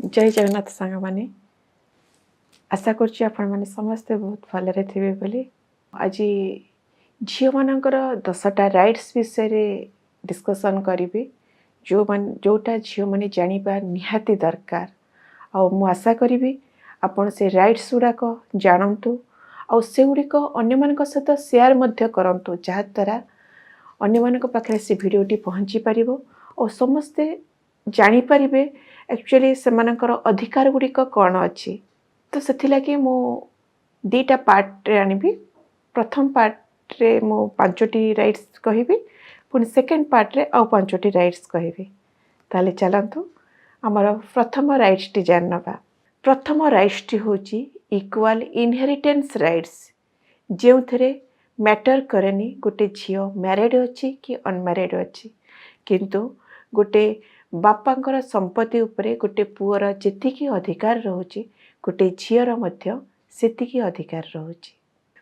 ଜୟ ଜଗନ୍ନାଥ ସାଙ୍ଗମାନେ। ଆଶା କରୁଛି ଆପଣମାନେ ସମସ୍ତେ ବହୁତ ଭଲରେ ଥିବେ ବୋଲି। ଆଜି ଝିଅମାନଙ୍କର 10ଟା ରାଇଟ୍ସ ବିଷୟରେ ଡିସ୍କସନ୍ କରିବି, ଯେଉଁମାନେ ଯେଉଁଟା ଝିଅମାନେ ଜାଣିବା ନିହାତି ଦରକାର। ଆଉ ମୁଁ ଆଶା କରିବି ଆପଣ ସେ ରାଇଟ୍ସ ଗୁଡ଼ାକ ଜାଣନ୍ତୁ ଆଉ ସେଗୁଡ଼ିକ ଅନ୍ୟମାନଙ୍କ ସହିତ ସେୟାର ମଧ୍ୟ କରନ୍ତୁ, ଯାହାଦ୍ୱାରା ଅନ୍ୟମାନଙ୍କ ପାଖରେ ସେ ଭିଡ଼ିଓଟି ପହଞ୍ଚି ପାରିବ ଆଉ ସମସ୍ତେ ଜାଣିପାରିବେ ଆକ୍ଚୁଆଲି ସେମାନଙ୍କର ଅଧିକାର ଗୁଡ଼ିକ କ'ଣ ଅଛି। ତ ସେଥିଲାଗି ମୁଁ ଦୁଇଟା ପାର୍ଟରେ ଆଣିବି। ପ୍ରଥମ ପାର୍ଟରେ ମୁଁ ପାଞ୍ଚଟି ରାଇଟ୍ସ କହିବି, ପୁଣି ସେକେଣ୍ଡ ପାର୍ଟରେ ଆଉ ପାଞ୍ଚଟି ରାଇଟ୍ସ କହିବି। ତାହେଲେ ଚାଲନ୍ତୁ, ଆମର ପ୍ରଥମ ରାଇଟ୍ସଟି ଜାଣିନେବା। ପ୍ରଥମ ରାଇଟ୍ସଟି ହେଉଛି ଇକ୍ୱାଲ୍ ଇନହେରିଟେନ୍ସ ରାଇଟ୍ସ, ଯେଉଁଥିରେ ମ୍ୟାଟର୍ କରେନି ଗୋଟେ ଝିଅ ମ୍ୟାରେଡ଼୍ ଅଛି କି ଅନମ୍ୟାରେଡ଼୍ ଅଛି, କିନ୍ତୁ ଗୋଟେ ବାପାଙ୍କର ସମ୍ପତ୍ତି ଉପରେ ଗୋଟେ ପୁଅର ଯେତିକି ଅଧିକାର ରହୁଛି, ଗୋଟେ ଝିଅର ମଧ୍ୟ ସେତିକି ଅଧିକାର ରହୁଛି।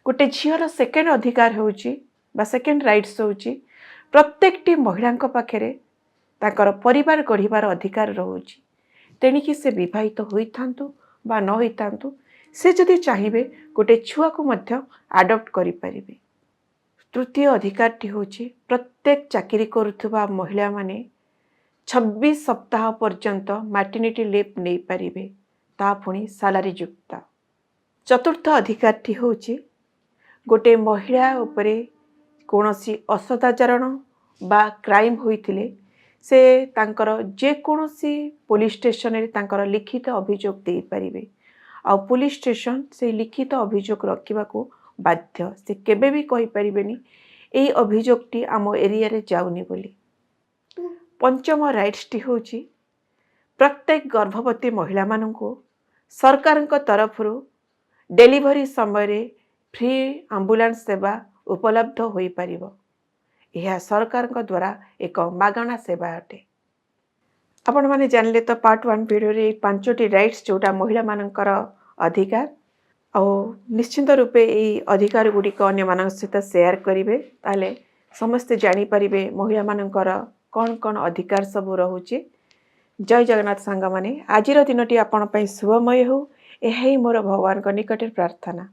ଗୋଟେ ଝିଅର ସେକେଣ୍ଡ ଅଧିକାର ହେଉଛି ବା ସେକେଣ୍ଡ ରାଇଟ୍ସ ହେଉଛି, ପ୍ରତ୍ୟେକଟି ମହିଳାଙ୍କ ପାଖରେ ତାଙ୍କର ପରିବାର ଗଢ଼ିବାର ଅଧିକାର ରହୁଛି। ତେଣିକି ସେ ବିବାହିତ ହୋଇଥାନ୍ତୁ ବା ନ ହୋଇଥାନ୍ତୁ, ସେ ଯଦି ଚାହିଁବେ ଗୋଟେ ଛୁଆକୁ ମଧ୍ୟ ଆଡ଼ପ୍ଟ କରିପାରିବେ। ତୃତୀୟ ଅଧିକାରଟି ହେଉଛି, ପ୍ରତ୍ୟେକ ଚାକିରି କରୁଥିବା ମହିଳାମାନେ 26 ସପ୍ତାହ ପର୍ଯ୍ୟନ୍ତ ମାଟର୍ନିଟି ଲିଭ୍ ନେଇପାରିବେ, ତା ପୁଣି ସାଲାରୀ ଯୁକ୍ତ। ଚତୁର୍ଥ ଅଧିକାରଟି ହେଉଛି, ଗୋଟେ ମହିଳା ଉପରେ କୌଣସି ଅସଦାଚରଣ ବା କ୍ରାଇମ୍ ହୋଇଥିଲେ ସେ ତାଙ୍କର ଯେକୌଣସି ପୋଲିସ ଷ୍ଟେସନରେ ତାଙ୍କର ଲିଖିତ ଅଭିଯୋଗ ଦେଇପାରିବେ ଆଉ ପୋଲିସ ଷ୍ଟେସନ ସେଇ ଲିଖିତ ଅଭିଯୋଗ ରଖିବାକୁ ବାଧ୍ୟ। ସେ କେବେ ବି କହିପାରିବେନି ଏଇ ଅଭିଯୋଗଟି ଆମ ଏରିଆରେ ଯାଉନି ବୋଲି। ପଞ୍ଚମ ରାଇଟ୍ସଟି ହେଉଛି, ପ୍ରତ୍ୟେକ ଗର୍ଭବତୀ ମହିଳାମାନଙ୍କୁ ସରକାରଙ୍କ ତରଫରୁ ଡେଲିଭରି ସମୟରେ ଫ୍ରି ଆମ୍ବୁଲାନ୍ସ ସେବା ଉପଲବ୍ଧ ହୋଇପାରିବ। ଏହା ସରକାରଙ୍କ ଦ୍ୱାରା ଏକ ମାଗଣା ସେବା ଅଟେ। ଆପଣମାନେ ଜାଣିଲେ ତ ପାର୍ଟ 1 ଭିଡ଼ିଓରେ ଏଇ ପାଞ୍ଚଟି ରାଇଟ୍ସ, ଯେଉଁଟା ମହିଳାମାନଙ୍କର ଅଧିକାର। ଆଉ ନିଶ୍ଚିନ୍ତ ରୂପେ ଏଇ ଅଧିକାର ଗୁଡ଼ିକ ଅନ୍ୟମାନଙ୍କ ସହିତ ସେୟାର କରିବେ, ତାହେଲେ ସମସ୍ତେ ଜାଣିପାରିବେ ମହିଳାମାନଙ୍କର କ'ଣ କ'ଣ ଅଧିକାର ସବୁ ରହୁଛି। ଜୟ ଜଗନ୍ନାଥ ସାଙ୍ଗମାନେ। ଆଜିର ଦିନଟି ଆପଣ ପାଇଁ ଶୁଭମୟ ହେଉ, ଏହା ହିଁ ମୋର ଭଗବାନଙ୍କ ନିକଟରେ ପ୍ରାର୍ଥନା।